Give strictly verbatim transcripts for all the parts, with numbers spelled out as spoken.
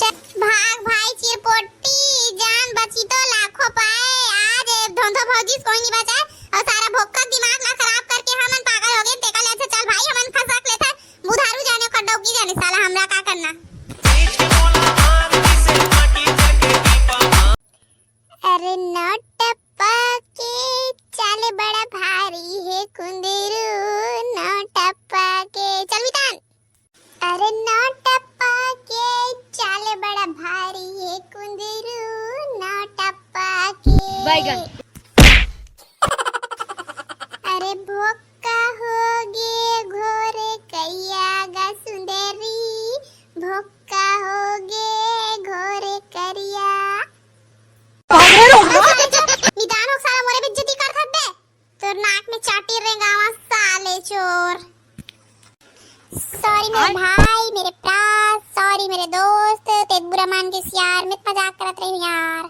चल भाग भाई चिरपोटी, जान बची तो लाखों पाए। आज ए धोंधो भौजी से कोई नहीं बचा, अउ सारा भोक्कत दिमाग ला खराब करके हमन पागल हो गए। तेकर ले अच्छा चल भाई, हमन खसक लेथन, बुधारू जाने ओकर डौकी जाने, साला हमरा का करना। अरे नौटप्पा के चाल बड़ा भारी हे कुंदरू, नौटप्पा के। चल मितान। अरे नौटप्पा के चाल बड़ा भारी हे कुंदरू, नौटप्पा के। बैगन। अरे भोक्का होगे घोर करिया गा सुंदरी, भोक्का होगे घोर करिया। निदान हो साला, मोरे बेइज्जती करत हस बे। तोर नाक में चाटी रेंगावा साले चोर। सॉरी मेरे भाई, मेरे प्रा, सॉरी मेरे दोस्त, ते बुरा मान के यार, मैं तो मजाक करत रही हूँ यार।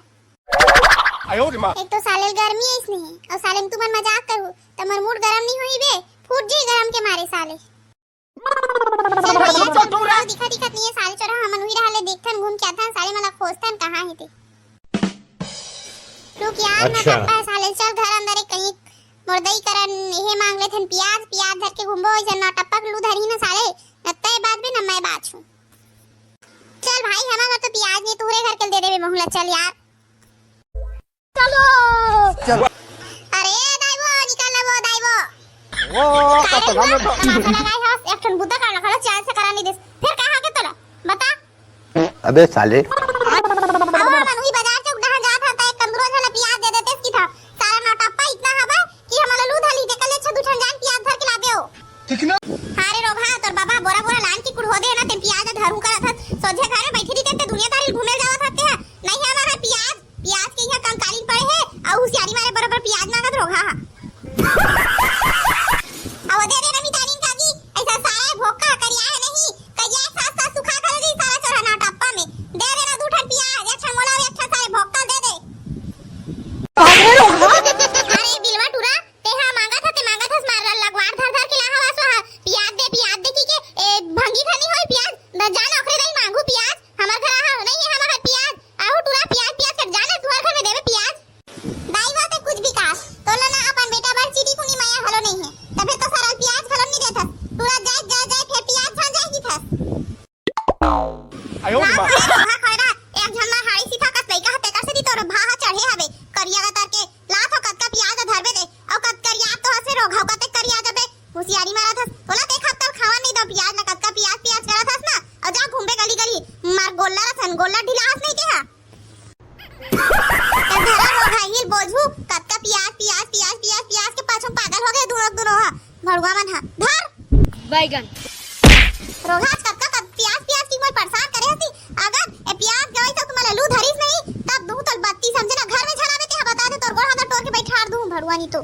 एक तो साले ल गर्मी है इसने, अउ साले में तुमन मजाक करू, त मोर मूड गरम नहीं होई बे, फूट जाई गरम के मारे साले। चल भैया, चल, दिखा दिखत नहीं है साले चोर, हमन उही डहर ले देखथन, घूम के आथन, साले मन ला खोजथन कहाँ हे ते। रुक यार, अच्छा। नौटप्पा साले, चल घर अंदर एक कहीं मोर दई करन, एहे मांग लेथन पियाज, पियाज धर के घूमबो, वैसे नौटप्पा के लू धरी ना साले, न तय बात बे न मैं बात हूँ। चल भाई, हमर घर तो पियाज नहीं, तुहरे घर के दे देबे महूला, चल यार। चलो। चल। अरे दाई वो, निकल ना वो दाई वो। वो का रे कपड़ा में तमाशा लगाए हस, एक ठन बुता करना खड़ा, चैन से करा नहीं देस। फिर कहाँ के तोला? बता। अबे साले। अब हमन उही बाजार चौक डहार जात हन, त एक कंदुरो झन ला पियाज दे देतेस कि था। सारा नौटप्पा इतना हवा कि हमला लू धली, तेकर ले अच्छा दू ठन जान पियाज धर के लाबे हो। ठीक ना? हाँ रे रोगहा, तोर बाबा बोरा बोरा लान के कुढ़ो दे ना, ते पियाज धरू करत हस, सोझे घर में बैठी रहिते, ते दुनियादारी घूमे जावत हस ते हा। नहीं हमर हा पियाज, पियाज के इहाँ कंकालीन पड़े हे, अउ हुसियारी मारे बरोबर पियाज मांगत रोगहा हा। अब दे दे ना मितानिन काकी, ऐसा सारा भोक्का करिया है नहीं, करिया सास सास सुखा कर दी सारा चोरा नौटप्पा में। दे दे ना दू ठन पियाज, एक ठन मोला, एक ठन सारे भोक्का दे दे। अरे बिलवा टूरा, तेहा मांगत हस, ते मांगत हस, मार लगवार धर धर के लाहा वासो हा। पियाज दे, पियाज दे की के, ए, भंगी धनी होई पियाज। द-, जा नौकरी दई मांगू पियाज। हमर घर आहा, नहीं है हमर घर पियाज। आहू टूरा पियाज, पियाज कर जा ना, तुहर घर में देवे पियाज। दाई हो ते कुछ भी कहा, तोला ना अपन बेटा बर चिटी कुनी मया घलो नहीं है। तभे तो सरल पियाज घलो नहीं देथस। टूरा जाए, जाए, जाए, फिर पियाज झन जाए की थस। आयो रे माँ। खड़ा, खड़ा, एक झन ला हाड़ी सीधा कस लइका ह, तेकर सेती तोर भा ह चढ़े हवे, करिया गतर के, ला तो कतका पियाज धरबे दे, अउ कतका करिया तो हसे रोघाव कते करिया जबे, हुसियारी मारत हस, तोला देख अब तल खावा नहीं दो पियाज ला, कतका पियाज, पियाज करत हस ना, अउ जा घूमबे गली, गली, मार गोल्ला रथन, गोल्ला ढीला हस नहीं ते हा। ए धरा रोघा हिल बोझू, कतका पियाज, पियाज, पियाज, पियाज, पियाज के पाछू पागल हो गए दुनो, दुनो हा, भड़ुआ मन हा, धर। बैगन। रोघा आज कतका कत-, पियाज, पियाज की मोर परेशान करे हसी। अगर ए पियाज गवई तो तुम्हारा लू धरिस नहीं, तब दू तल बत्ती समझे ना, घर में झलावे ते हा बता दे, तोर गोड़ हाथ टोर के बैठार दूं भड़ुआ नी तो।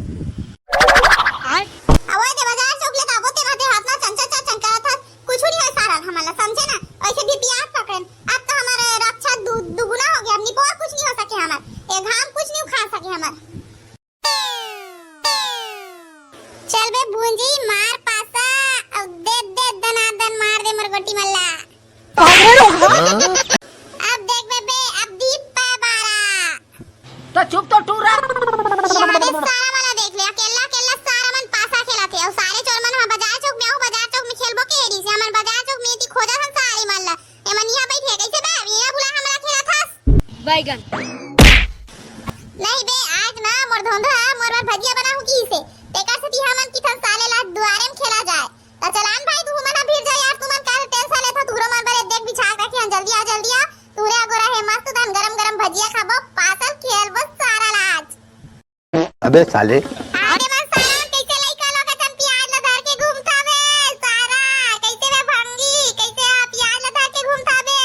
आय। अब ओए दे बाजार चौक ले दाबो ते रहते हाथ ना चंचा चा चंका था, कुछ नहीं होय सारा हमला समझे ना, ऐसे भी पियाज पकड़न, अब तो हमारे रक्षा दु-, दुगुना हो गया, अब निपोर कुछ नहीं हो सके हमार, ए घाम कुछ नहीं उखाड़ सके हमार। चल बे भूंजी, मार पासा, अब दे दे दनादन मार दे मोर गोटी मल्ला। अब देख बे बे, अब दीप पा बारा। तो चुप तो टूरा। ये हमारे सारा वाला देख ले, अकेला अकेला सारा मन पासा खेला थे, और सारे चोर मन हम बाजार चौक में, आओ बाजार चौक में खेलबो के एरी से, हमन बाजार चौक में ती खोजा हम सारे मन ला। एमन इहाँ बैठे कैसे बा? इहाँ बुला हमरा खेला थस। बैगन। नहीं बे, आज ना मोर धोंधा मोर बर भजिया बनाहूँ की से। तेकर सेती हमन किथन साले ला दुआरे में खेला जाए। त चलान भाई, तू मन भिड़ जा यार, तुमन का tension लेथो, तुहरो मन बर एक देख बिछा के रखे हन, जल्दी आ, जल्दी आ। तुहरे अगोरा हे मस्त दान गरम गरम भजिया खाबो, पासल खेलबो सारा ला आज। अबे साले। अरे मन सारा मन कैसे लइका लोग असन पियाज ल धर के घूमथावे? सारा, कैसे बे भंगी? कैसे आ पियाज ल धर के घूमथावे?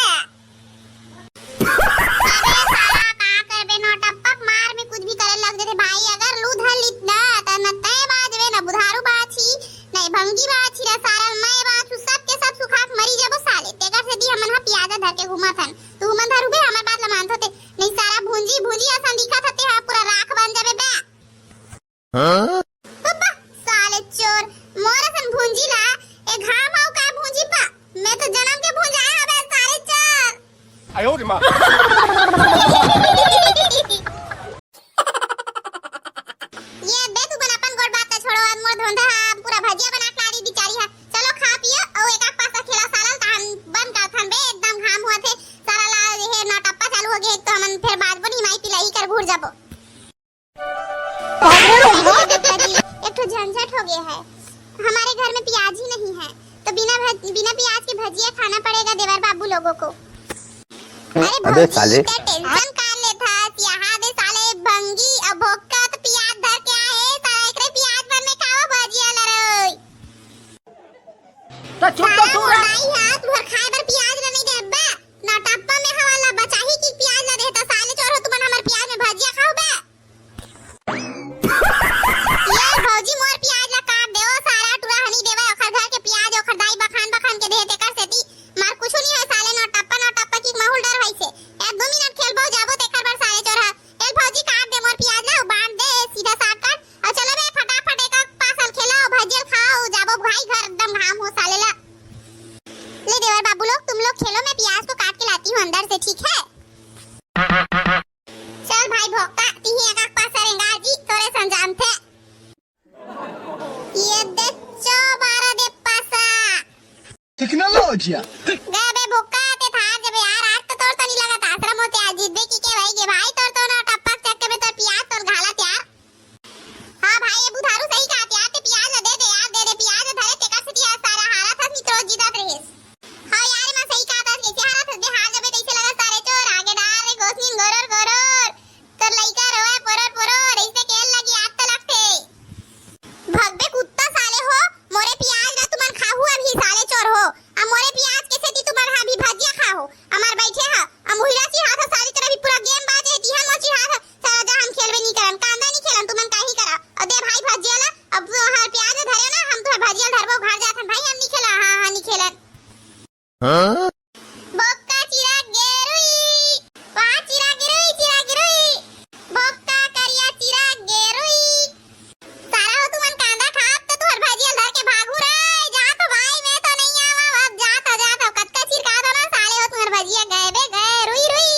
अबे सारा, का करबे, नौटप्पक मार में कुछ भी करे लग जथे भाई। अगर लू धर लित ना, त न तय बाजबे, न बुधारू बाछी, न भंगी बाछी, न सारा मैं बाछू, सब के सब सुखाक मरी जबो साले। तेकर सेती हमन ह पियाज ल धर के घूमत हन। तू मन धरू बे, हमर बात ल मानथो ते। नहीं सारा भूंजी, भूंजी असन दिखत ह, ते ह पूरा राख बन जाबे बे। हाँ? पप्पा, साले चोर, मोर असन भूंजी ला, ए घाम अउ का भूंजी पा, मैं तो जनम के भूंजाए हवे साले चोर। आयो रे माँ। ये दे तू बन अपन गोठ बात ला छोड़ो, अब मोर धोंधा हा पूरा भजिया बना के लाड़ी बिचारी हा। चलो खा पियो अउ एक आध पासा खेला साला, तहन बंद करथन बे, एकदम घाम हुआ थे। सारा ला ये नौटप्पा चालू हो गए, एक तो हमन फिर बाजबो नहीं, माई पिलाई कर घूर जाबो। एक ठो झंझट हो गया है, हमारे घर में प्याज ही नहीं है, तो बिना भज-, बिना प्याज के भजिया खाना पड़ेगा देवर बाबू लोगों को। अरे अबे भौजी, साले। इतना टेंशन काहे लेथस? यहाँ दे साले भंगी, अब भोक्का तो प्याज धर के आए, साला एकरे प्याज मन में का भजिया लरोई? तो चुप तो साला तू रह। मोटाई हा, तुहर खाए बर प्याज ल नहीं देबे। नौटप्पा में हवा ला बचाही कि प्याज ला देता? साले चोर हो, तुमन हमर प्याज में भजिया खाओ बे। ये भौजी मोर प्याज ला काट दे, ओ सारा टुरा हनी देवे, ओखर घर के प्याज, ओखर दाई बखान बखान के देहे, तेकर सेती मार कुछु नहीं होय, साले नौटप्पा, नौटप्पा की माहौल डर होइसे। एक दो मिनट खेलबो जाबो तेकर बर साले चोर हा। ए भौजी काट दे मोर प्याज ला, बांट दे सीधा साग काट। अउ चलो बे फटाफट एक पासल खेलो, भजियल खाओ, जाबो भाई घर, एकदम घाम हो साले ला। ले देवर बाबू लोग, तुम लोग खेलो, मैं प्याज को काट के लाती हूँ अंदर से, ठीक है? चल भाई भोक्ता, तिही एक आक पासा रेंगा जी, तोरे संजाम थे। ये दे चो बारा दे पासा। टेक्नोलॉजिया। गे बे भोक्ता, ते थार जबे यार, आज तो तोर तो नहीं लगत आश्रम होते, आज जिद्दे की के भाई गे भाई, तोर तो ना टप्पक चक्के में तोर प्याज तोर घाला त्यार। हाँ भाई, ये बुधारू सही कहा, प्याज ते प्याज ला दे दे यार, दे दे प्याज धरे, तेकर से तिया सारा हारा था, मित्रो जीता रहे। हाँ यार, मैं सही कहा था, कैसे हारा था, दे हार जबे तैसे लगा सारे चोर, आगे डाल रे, गोसनीन गोरोर गोरोर, तोर लइका रोए पोरोर पोरोर, ऐसे केल लगी आग तो लगते। भगबे कुत्ता साले हो, मोरे प्याज ला तुमन खाहू अभी साले चोर हो, आ मोरे प्याज के सेती तुमन हा अभी भजिया खाहू, अमर बैठे हा, आ मुहिरा चिहात हा साले चोर, अभी पूरा गेम बाजे, तिहा मो चिहात हा, साला जा हम खेलबे नहीं करन, कांदा नहीं खेलन, तुमन काही करा। अउ दे भाई भजिया ला, अब तुहर प्याज धरे ना, हम तुहर भजिया धरबो, घर जाथन भाई, हम नहीं खेला, हाँ, हाँ, नहीं खेलन। हाँ? बोक्का चिरा गेरुई, वाह चिरा गेरुई, चिरा गेरुई, बोक्का करिया चिरा गेरुई। सारा हो तुमन कांदा खात तो तुहर भजिया धर के भागू रे, जात हो भाई, मैं तो नहीं आवा, अब जात हो, जात हो, कतका चिरका दो ना साले हो, तुहर भजिया गए बे गए, रुई रुई।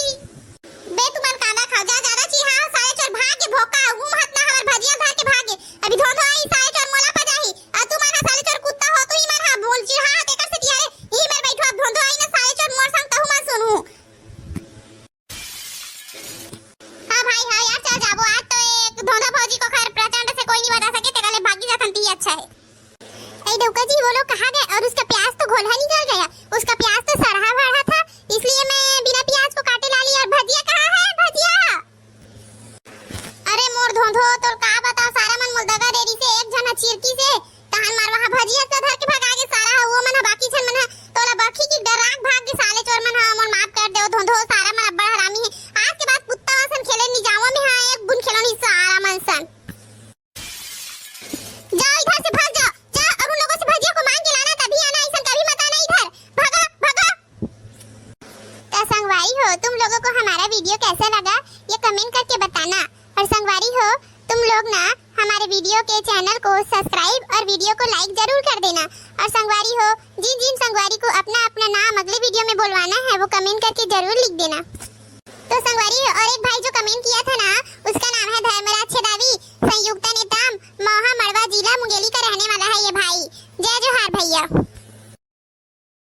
बे तुमन कांदा खाओ, जा ज्यादा चिहा हो साले चोर, भाग के भोका, घूम हत ना हमर भजिया धर के भाग गे। अभी धोंधो आई साले चोर मोला पजाही। आ तुमन हा साले चोर कुत्ता हो, तू ही मन हा बोल चिहा हो, तेकर से तिहारे ही मेर बैठो, अब धोंधो आई ना साले चोर मोर संग तहु मन सुनू। हाँ भाई, हाँ यार, चल जाबो, आज तो एक धोंधा भौजी को खैर प्रचंड से कोई नहीं बता सके, तेकर ले भागी जाथन ती अच्छा है। ए डौका जी, वो लोग कहाँ गए? और उसका प्याज तो घोलहा निकल गया, उसका प्याज तो सड़हा भड़ा था, इसलिए मैं बिना प्याज को काटे ला ली। और भजिया कहाँ है, भजिया? अरे मोर धोंधो, तोर का बताओ, सारा मन मोल दगा दे रही से, एक झन चिरकी से, तहन मार वहाँ भजिया तो धर के भगा गे सारा हा, वो मन हा बाकी झन मन हा, तोला बखी की डर राख भाग गे साले चोर मन हा, मोर माफ कर दे धोंधो, सारा मन अब्बड़ हरामी है, आज के बाद कुत्ता वासन खेले नहीं जावा मैं हा, एक बुन खेलो नहीं सारा मन सन। जाओ इधर से, भाग जाओ, जाओ और उन लोगों से भजिया को मांग के लाना, तभी आना, ऐसा कभी मत आना इधर, भागो, भागो। तो संगवारी हो, तुम लोगों को हमारा वीडियो कैसा लगा, ये कमेंट करके बताना। और संगवारी हो, तुम लोग ना हमारे वीडियो के चैनल को सब्सक्राइब और वीडियो को लाइक जरूर कर देना। और संगवारी हो, जिन जिन संगवारी को अपना अपना नाम अगले वीडियो में बोलवाना है, वो कमेंट करके जरूर लिख देना। तो संगवारी हो, और एक भाई जो कमेंट किया था ना, उसका नाम है धर्मराज छेदावी, संयुक्ता नेताम, मौहा मड़वा, जिला मुंगेली का रहने वाला है ये भाई। जय जोहार भैया।